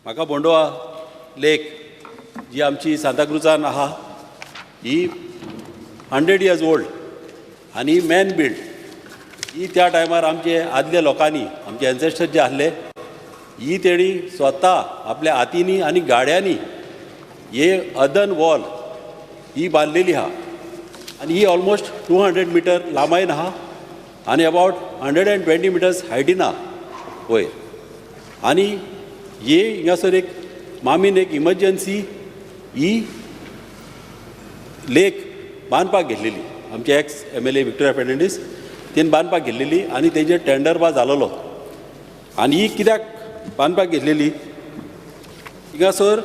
म्हाका बोंडवा लेक जी आमची सांताक्रुजान आहा ही 100 इयर्स ओल्ड आनी मॅन बिल्ड. ही त्या टायमार आमचे आदल्या लोकांनी, आमचे एन्सेस्टर जे आसले, ही तेणी स्वता आपल्या हातींनी आनी गाड्यांनी हे अर्दन वॉल ही बांदलेली आहा आनी ही ऑलमोस्ट 200 मिटर लांबायन आहा आनी अबावट 120 मिटर्स हायटीन आहा वयर. आनी हे हिंगासर एक मामीन एक इमर्जन्सी ही लेक बांदपाक घेतलेली. आमचे एक्स एमएलए विक्टोरिया फेर्नांडीस तेणी बांदपाक घेतलेली आनी तेजेर टेंडर बा जालोलो. आनी ही कित्याक बांदपाक घेतलेली, हिंगासर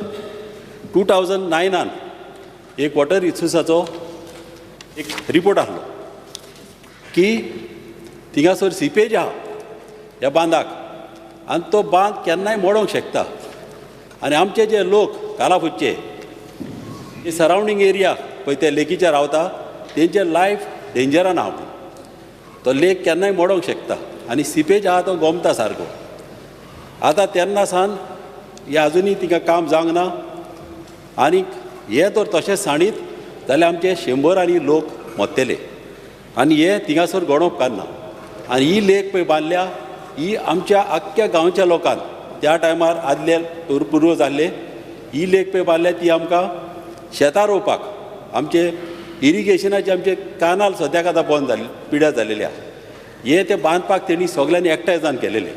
2009 एक वॉटर रिसोर्साचो एक रिपोर्ट आहलो की थिंगासर सिपेज आहा ह्या बांदाक आनी तो बांद केन्नाय मोडोंक शकता. आनी आमचे जे लोक कालाफुटचे जे सरावंडींग एरिया पळय ते लेकीचे रावता तेंचे लायफ डेंजरान आहा. तो लेक केन्नाय मोडोंक शकता आनी सिपेज आहा तो गोमता सारको. आतां तेन्ना सान हे आजुनूय तिका काम जावंक ना आनी हे तर तशें सांडीत जाल्यार आमचे 100 आनी लोक मरतले आनी हे थिंगासर घडोवंक काडना. आनी ही लेक पळय बांदल्या ही आमच्या आख्ख्या गांवच्या लोकांक त्या टायमार आदले पुर्वज आहले ही लेक पळय बांदल्या ती आमकां शेतां रोवपाक आमचे इरिगेशनाचे आमचे कानाल सद्याक आतां बंद जाल्ले, पिड्यार जाल्लेले आहा. हे ते बांदपाक तेणी सगल्यांनी एकठांय जावन केलेले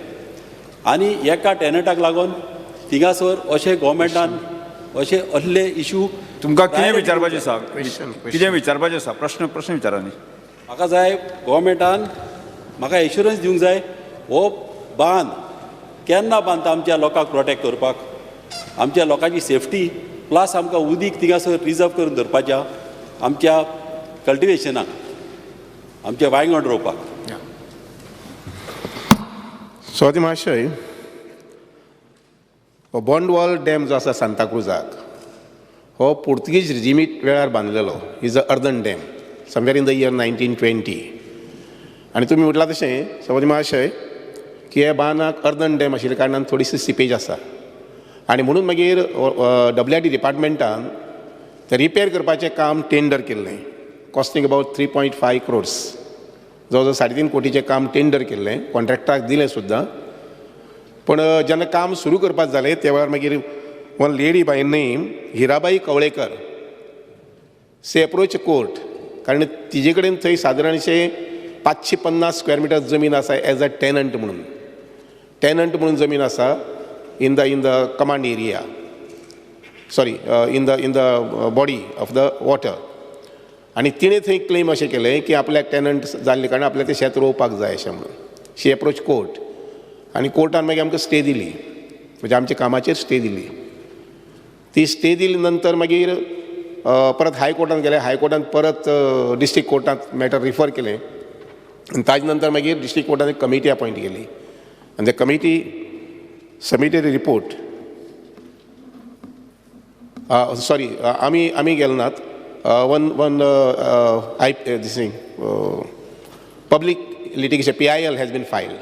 आनी एका टेनंटाक लागून थिंगासर अशें गोवोरमेंटान अशे असले इशू. तुमकां कितें विचारपाचें आसा? कितें विचारपाचें आसा? प्रश्न प्रश्न विचारा न्ही. म्हाका जाय गोवोरमेंटान म्हाका एश्युरन्स दिवंक जाय हो बांद केन्ना बांदता आमच्या लोकांक प्रोटेक्ट करपाक, आमच्या लोकांची सेफ्टी प्लस आमकां उदीक थिंगासर रिजर्व करून दवरपाचें आमच्या कल्टिवेशनाक, आमच्या वायंगण रोवपाक. स्वाती महाशय, हो बोंडवाल डॅम जो आसा सांताक्रुजाक हो पुर्तुगीज रिजिमी वेळार बांदलेलो. Is a earthen dam somewhere in the year 1920. आनी तुमी म्हटलां तशें सभापती महाशय की ह्या बांदाक अर्दन डॅम आशिल्ल्या कारणान थोडीशी सिपेज आसा आनी म्हणून मागीर डब्ल्यू आर डी डिपार्टमेंटान ते रिपेर करपाचें काम टेंडर केल्लें, costing about 3.5 crores. जवळ जवळ 3.5 कोटीचें काम टेंडर केल्लें, कॉन्ट्रॅक्टराक दिलें सुद्दां. पूण जेन्ना काम सुरू करपाक जालें त्या वेळार मागीर one lady by name Hirabai Kavlekar, she approach court, कारण तिजे कडेन थंय सादारणशें 550 स्क्वेअर मिटर जमीन आसा एज अ टेनंट म्हणून, टेनंट म्हणून जमीन आसा in the command area, sorry, in the body of the water. आनी तिणें थंय क्लेम अशें केलें की आपल्याक टेनंट जाल्ले कारणान आपल्याक तें शेत रोवपाक जाय अशें म्हणून. शी एप्रोच कोर्ट आनी कोर्टान मागीर आमकां स्टे दिली, म्हणजे आमच्या कामाचेर स्टे दिली. ती स्टे दिली नंतर मागीर परत हायकोर्टान गेले. हायकोर्टान परत डिस्ट्रिक्ट कोर्टांत मॅटर रिफर केलें आनी ताजे नंतर मागीर डिस्ट्रिक्ट कोर्टान एक कमिटी अपॉयंट केली आनी the committee submitted report. Sorry, आमी गेले नात. One I this thing public litigation, PIL has been filed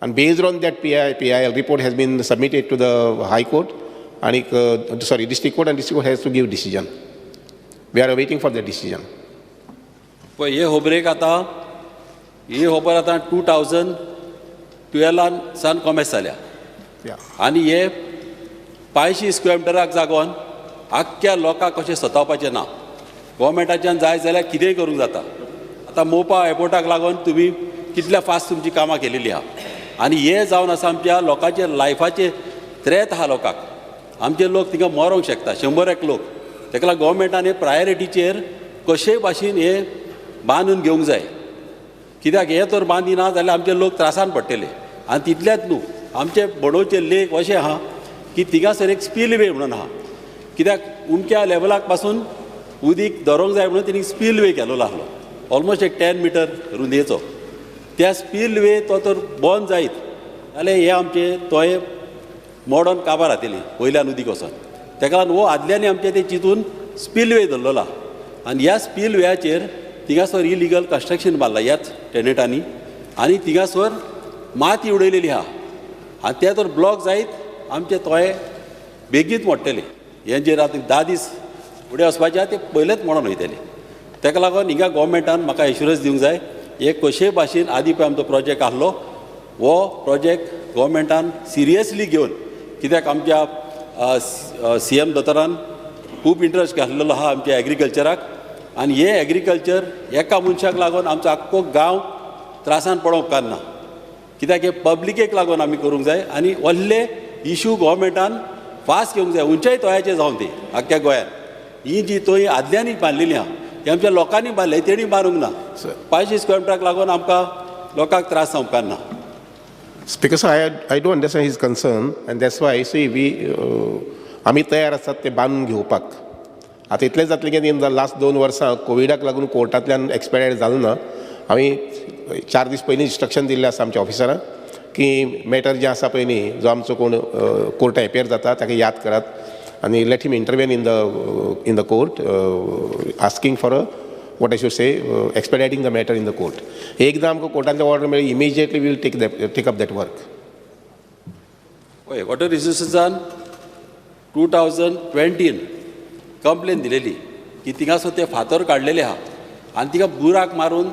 and based on that PIL report has been submitted to the High Court and sorry, district court, and district court has to give decision. We are waiting for the decision. पळय हे खबरेक आतां ही खबर आतां 2012 सान कॉमेस जाल्या आनी हे 500 स्क्वेअर मिटराक जागोन आख्ख्या लोकांक कशें सतावपाचें ना. गोवोरमेंटाच्यान जाय जाल्यार कितेंय करूंक जाता. आतां मोपा एअरपोर्टाक लागून तुमी कितल्या फास्ट तुमची कामां केलेली आहा आनी हे जावन आसा आमच्या लोकांचे लायफाचे थ्रेट आहा लोकांक. आमचे लोक थिंगा मरोंक शकता, 100 लोक. तेका लागून गोवोरमेंटान हे प्रायोरिटीचेर कशेय भाशेन हे बांदून घेवंक जाय. कित्याक हे तर बांदिना जाल्यार आमचे लोक त्रासान पडटले. आनी तितलेंच न्हू, आमचे बडोवचे लेक अशें आहा की थिंगासर एक स्पील वे म्हणून आहा. कित्याक उमक्या लेवलाक पासून उदीक धरोंक जाय म्हणून तेणी स्पील वे केलोलो आहलो ऑलमोस्ट एक 10 मिटर रुंदयेचो. त्या स्पील वे तो तर बंद जायत जाल्यार हे आमचे तोय मोडोन काबार जातली वयल्यान उदीक वचोन. तेका लागून हो आदल्यांनी आमचे ते चिंतून स्पील वे धरलेलो आहा आनी ह्या स्पील वेयाचेर थिंगासर इलिगल कन्स्ट्रक्शन मारला ह्याच टेनंटांनी आनी थिंगासर माती उडयलेली आहा आनी ते तर ब्लॉक जायत आमचे तोय बेगीन मोडटले. हें जेर आतां 10 दीस फुडें वचपाचें आहा, ते पयलेच मोडोन वयतले. ताका लागून हिंगा गोवोरमेंटान म्हाका एश्युरंस दिवंक जाय, एक कशेय भाशेन आदी पळय आमचो प्रोजेक्ट आहलो, हो प्रोजेक्ट गोवोरमेंटान सिरियसली घेवन, कित्याक आमच्या सीएम दोतोरान खूब इंट्रस्ट घातलेलो आहा आमच्या एग्रीकल्चराक. आनी हे एग्रीकल्चर एका मनशाक लागून आमचो आख्खो गांव त्रासान पडोंक उपकारना, कित्याक हे पब्लिकेक लागून आमी करूंक जाय. आनी व्हडले इशू गोवोरमेंटान फास्ट घेवंक जाय, खंयच्याय तोयाचे जावन ती आख्ख्या गोंयांत. ही जी तोय आदल्यांनी बांदलेली आहा, ती आमच्या लोकांनी बांदले, तेणी बांदूंक ना. 500 स्क्वेअर मिटराक लागून आमकां लोकांक त्रास जावंक उपकारना. Speaker sir, I do understand his concern and that's why, see, we आमी तयार आसात ते बांदून घेवपाक. आतां इतलें जातलें की इन the last 2 वर्सां कोविडाक लागून कोर्टांतल्यान एक्सपेडायट जालो ना. आमी 4 दीस पयलीं इन्स्ट्रक्शन दिल्लें आसा आमच्या ऑफिसरांक की मॅटर जें आसा पळय न्ही, जो आमचो कोण कोर्टान एपियर जाता ताका याद करात आनी let him intervene in the court, asking for a, what I should say, expediting the matter in the court. एकदां आमकां कोर्टांतलें ऑर्डर मेळ्ळी, immediately we'll take up that work. हय, वॉटर रिसोर्सीसान 2020न कंप्लेन दिलेली की थिंगासर ते फातर काडलेले आहा आनी थिंगा बुराक मारून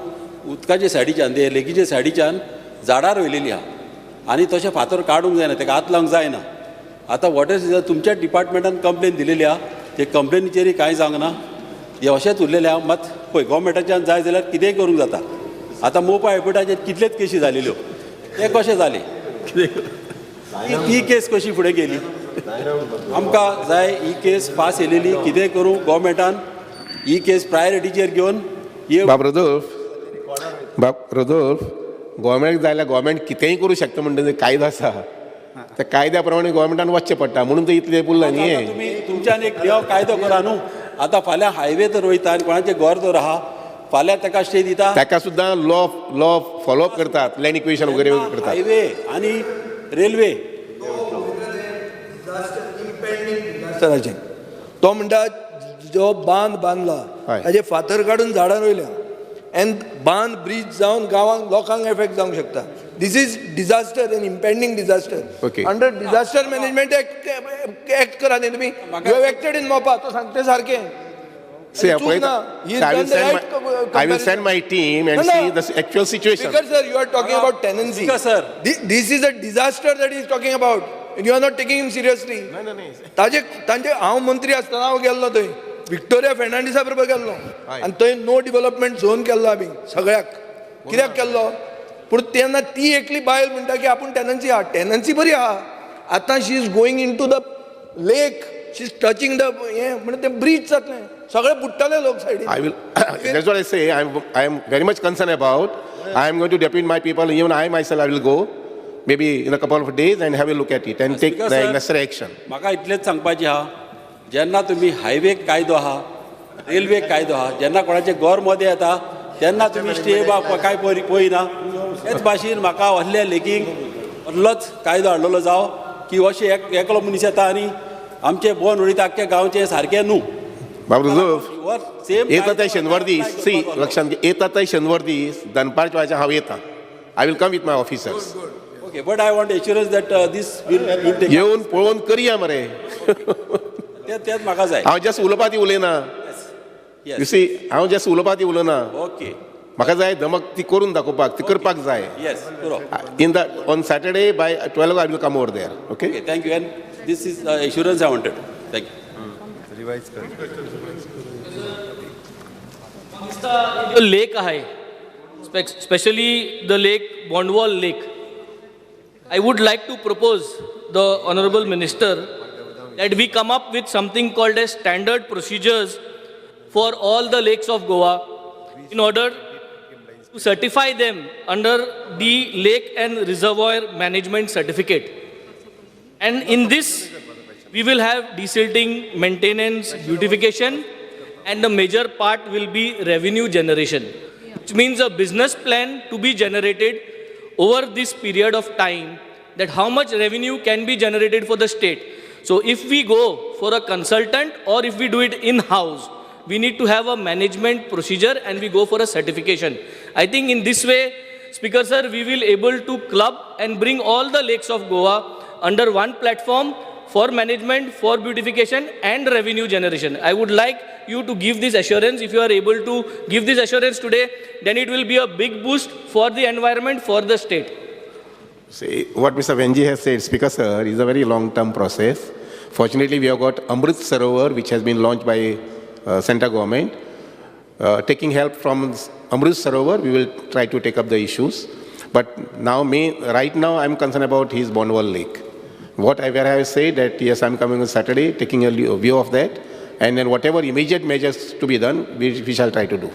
उदकाच्या सायडीच्यान, ते लेकीच्या सायडीच्यान झाडां रोयलेली आहा आनी तशें फातर काडूंक जायना, ताका हात लावंक जायना. आतां वॉटर रिसोर्सीस तुमच्या डिपार्टमेंटान कंप्लेन दिलेली आहा, ते कंप्लेनीचेरय कांय जावंक ना, हें अशेंच उरलेलें आहा. मात पळय, गोवोरमेंटाच्यान जाय जाल्यार कितेंय करूंक जाता. आतां मोपा एयरपोर्टाचेर कितलेच केशी जालेल्यो, ते कशें जाले? ती केस कशी फुडें गेली? आमकां जाय ही केस फास्ट येयलेली. कितेंय करूं, गोवोरमेंटान ही केस प्रायोरिटीचेर घेवन ही बाब रोदोल्फ, बाब रोदोल्फ, गोवोरमेंट जाय जाल्यार गोवोरमेंट कितेंय करूं शकता म्हणटा. कायदो आसा, त्या कायद्या प्रमाणे गोवोरमेंटान वचचें पडटा, म्हणून ते इतलें उरलां न्ही हें. तुमी तुमच्यान एक देव कायदो करा न्हू. आतां फाल्यां हायवे तर वयता आनी कोणाचें घर तर आहा, फाल्यां ताका स्टे दिता. ताका सुद्दां लॉ फॉलोअप करतात, लँड इक्वेशन वगैरे करतात. हायवे आनी रेल्वे. डिझास्टराचें तो म्हणटा, जो बांद बांदला ताजे फातर काडून झाडां रोयल्या एंड बांद ब्रीच जावन गांवांक लोकांक एफेक्ट जावंक शकता. This is disaster and impending disaster. Under Disaster Management Act करा न्ही तुमी. You have acted in Mopa, तो सांगते सारकें. See, I will send my, I will send my team and No, no. see the actual situation. Speaker sir, you are talking about tenancy. Speaker sir. This is a disaster that he is talking about. And you are not taking him seriously. ताजे तांचे हांव मंत्री आसतना हांव गेल्लो थंय, Victoria फेर्नांडीसा बरोबर गेल्लो आनी थंय नो डिवलपमेंट झोन केल्लो आमी सगळ्याक. कित्याक केल्लो? पूण तेन्ना ती एकली बायल म्हणटा की आपूण टेनन्सी आहा, टेनन्सी बरी आहा. आतां she is going into the lake, she is touching the हें, म्हणून तें ब्रीच जातलें, सगळे बुडटले लोक सायडीन. I will, that's what I say, I am very much concerned about. I am going to depute my people, even I myself, I will go, maybe in a couple of days and have a look at it and take Speaker, the sir. necessary action. म्हाका इतलेंच सांगपाचें आहा, जेन्ना तुमी हायवेक कायदो आहा, रेल्वेक कायदो आहा, जेन्ना कोणाचें घर मदें येता तेन्ना तुमी स्टे बा कांय पळयना. तेच भाशेन म्हाका व्हडल्या लेकींक व्हडलोच कायदो हाडलेलो जावं की अशें एक एकलो मनीस येता आनी आमचें बोन उडयता आख्ख्या गांवचें, सारकें न्हू. बाब रोदोल्फ, सेम. येता ते शेनवार दीस, सी, लक्षात घे, येता ते शेनवार दीस दनपारच्या वेळार हांव येता. I will come with my officers. Okay, but I want assurance that this will take. येवन पळोवन करया मरे. तेच म्हाका जाय. हांव जस्ट उलोवपा ती उलयना. You see, हांव जस्ट उलोवपा ती उलयना. म्हाका जाय धमक ती करून दाखोवपाक, ती करपाक जाय. येस, पुरो. In the on Saturday by 12 I will come over there, okay? Okay, thank you, and this is assurance I wanted. Thank you. Revise कर. जो लेक आहे, specially the lake, Bondvoll Lake, I would like to propose the honourable minister that we come up with something called as standard procedures for all the lakes of Goa in order to certify them under the Lake and Reservoir Management Certificate. And in this, we will have desilting, maintenance, beautification, and the major part will be revenue generation, which means a business plan to be generated over this period of time, that how much revenue can be generated for the state. So if we go for a consultant or if we do it in-house, we need to have a management procedure and we go for a certification. I think in this way, Speaker sir, we will able to club and bring all the lakes of Goa under one platform for management, for beautification and revenue generation. I would like you to give this assurance. If you are able to give this assurance today, then it will be a big boost for the environment, for the state. See, what Mr. Venji has said, Speaker sir, is a very long-term process. Fortunately, we have got Amrit Sarovar, which has been launched by central government. Taking help from Amrit Sarovar, we will try to take up the issues. But now, right now, I'm concerned about his Bondwal Lake. Where I have said that, yes, I'm coming on Saturday, taking a view of that, and then whatever immediate measures to be done, we shall try to do.